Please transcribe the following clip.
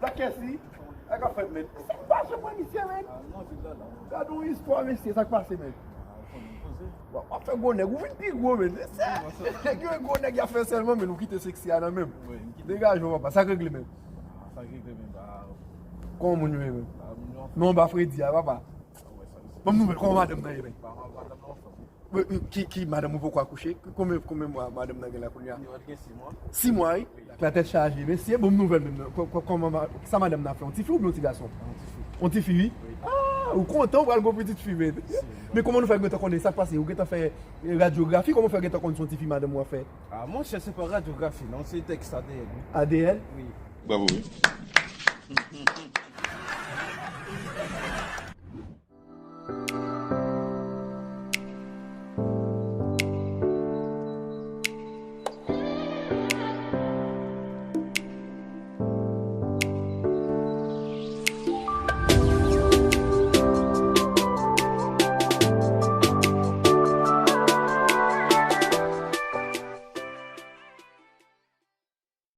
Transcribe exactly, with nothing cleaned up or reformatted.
Dakèsi, sa k ap fèt, men? Sa k pase, mwen, misye, men? Gade yon istwa, mesye, sa k pase, men? W ap fè gwo nèg, ou vin pi gwo, men. Nèg yo e gwo nèg y ap fè sèlman, men ou kite seksi a nan men m. Degaje w, papa, sa k regle, men? Kòman moun yo ye, men? Non, ba fredi a, papa. Ban m nouvèl, kòman madanm nan ye, men? Ki, ki madanm ou poko akouche? Konbyen, konbyen mwa madanm nan gen la kounye a? Li gen sis mwa. Sis mwa, wi. Ak la tèt chaje. Mesye, bon nouvèl menm nan. Kò-, kò-, kòman ma-, sa madanm nan fè? Yon tifi oubyen yon ti gason? Yon tifi. Yon tifi, wi? Ah, ou kontan ou pral gon pitit fi, men. Men kòman nou fè gentan konnen sa k pase? Ou gentan fè, eh, radyografi? Kòman ou fè gentan konn se yon tifi madanm ou ap fè? Ah, monchè, se pa radyografi, non, se tèks A D N. A D N? Wi. Bravo, wi.